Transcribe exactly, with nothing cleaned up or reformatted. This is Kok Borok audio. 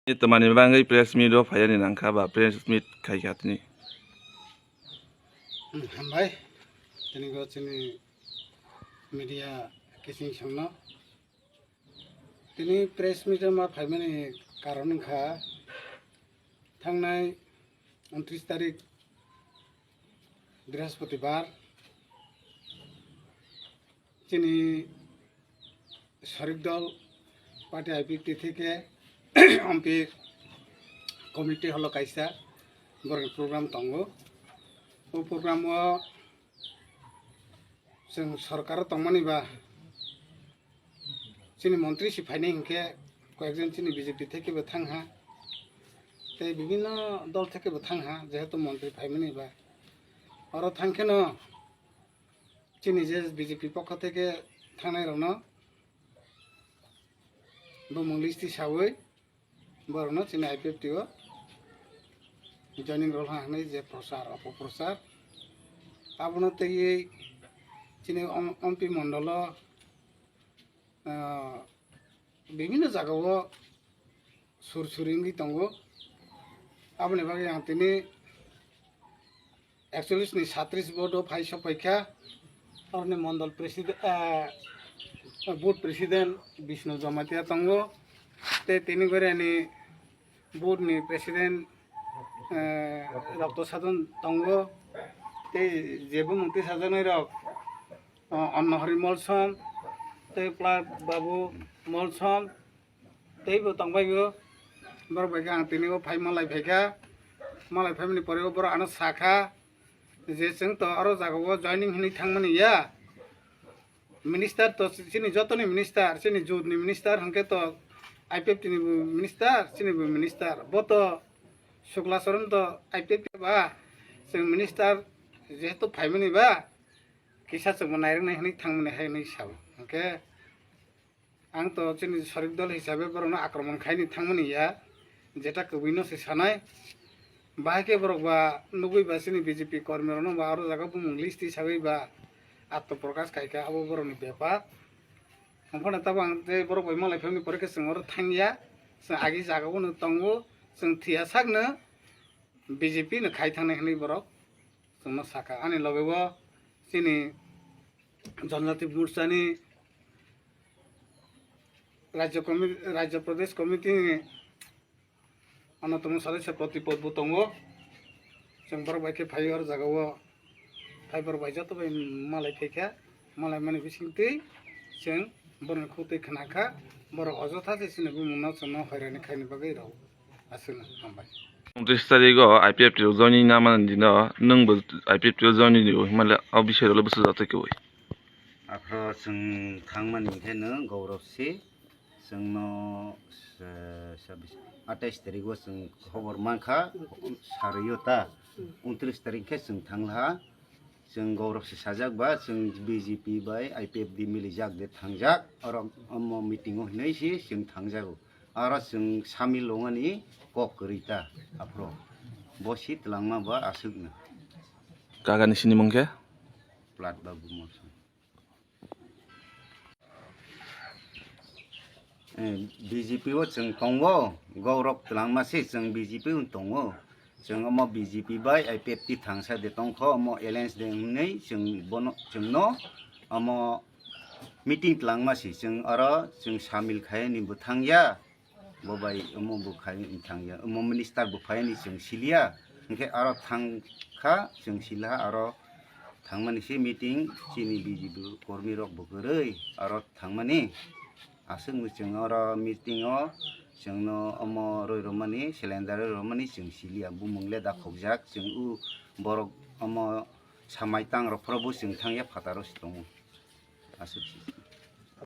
Tei twmani bagwi press meet o phaiyani nangkha ba press meet khaikha tini. Hmm, hambai. Tini go chini media kising songno. Tini press meet o ma phaimani karon wngkha thangnai untris tarik Brihaspatibar chini Sarik Dol Party I P F T theke ompi committee holo kaisa borokni program tongo. O program o chwng sorkar o tongmani ba chini montri si phainai hinkhe koyekjon chini B J P theke bo thangha tei bibinno dol theke bo thangha, jehetu montri phaimani ba oro thangkheno chini je B J P pokho theke thangnai rokno bumung list sawi borokno chini I P F T o joining rwna hinwi je prochar opoprochar abono twiwi chini om-, ompi mondolo, ah, bibinno jagao sur suri wngwi tongo. Aboni bagwi ang tini ekchollish ni satris vote o phai sokphaikha. Aroni mondol president, ah, booth president Bishnu Jamatia tongo. Tei tini gorani booth ni president, eh, Rokto Sadon tongo. Tei jebo mungti sajaknai rok, ah, Annohari Molsom, tei Pla Babu Molsom, tei bo tongbai bo. Borok bai khe ang tini o phai malai phaikha. Malai phaimani pore o borok ano sakha je chwng to aro jagao joining hinwi thangmani ya. Minister to chini jotoni minister, chini jut ni minister hwnkhe to I P F T ni bo minister, chini bo minister. Bo to Sukla Charan to I P F T ba chwng minister jehetu phaimani ba kisa chwngbo nairwknai hinwi thangmani hai hinwi sao. Hwnkhe ang to chini sorik dol hisabe borokno akromon khaini thangmani ya, jeta kwbwino se sanai. Bahai khe borok ba nugwi ba chini B J P kormi rokno ba aro jaga bumung list sagwi ba atma prokash khaikha, abo borokni bepar. Omophano tabuk ang tei borok bai malai phaimani pore khe chwng oro thangya, chwng agi jaga o no tongo, chwng thwiya sakno B J P no khai thangnai hinwi borok chwngno sakha. Ani loge o chini Janjati Morcha ni Rajya Comi-, Rajya Pradesh Committee ni Anottomo sadasya Pratipod bo tongo. Chwng borok bai khe phai o jagao phai borok bai joto bai malai phaikha, malai mani bisingtwi chwng borokni khutwi khna kha, borok ojotha se chini bumungno chwngno hoirani khaini bagwi rw aswkno hambai. Untris tarik o I P F T rok joining na mani dino nwng bo I P F T o joining di o himale o bisai rok le bwsajak twi kwbwi. Aphro chwng thangmani khe no Gaurav se. Chwngno, eh, sabis-, atais tarikgo chwng khobor mankha, sarwi o ta, untris tarik khe chwng thanglaha. Chwng Gaurav se sajak ba, chwng B J P bai I P F T milijak de thangjak, oro omo meeting o hinwi se chwng thangjago. Aro chwng samil wngmani kok kwrwi ta aphro. Bo si twlangma ba aswkno. Kagani sinimung khe? Plat Babu Molsom. Eh, B J P o chwng tongo, Gaurav twlangma se chwng B J P o tongo. Chwng omo B J P bai I P F T thangsa de tongkho, omo alliance de wngnai chwng bono, chwngno omo meeting twlangma se chwng oro chwng samil khaini bwthang ya. Bo bai omo bo khai thang ya, omo minister bo phai ni chwng siliya, hwnkhe aro thang kha chwng siliha, aro thangmani se meeting chini B J P kormi rok bo kwrwi aro thangmani aswk no chwng oro meeting o chwngno omo roi rwmani cylinder roi rwmani chwng siliya, bumung le da khokjak chwng u borok omo samai tang rok phoro bo chwng thang ya phataro se tongo aswk se.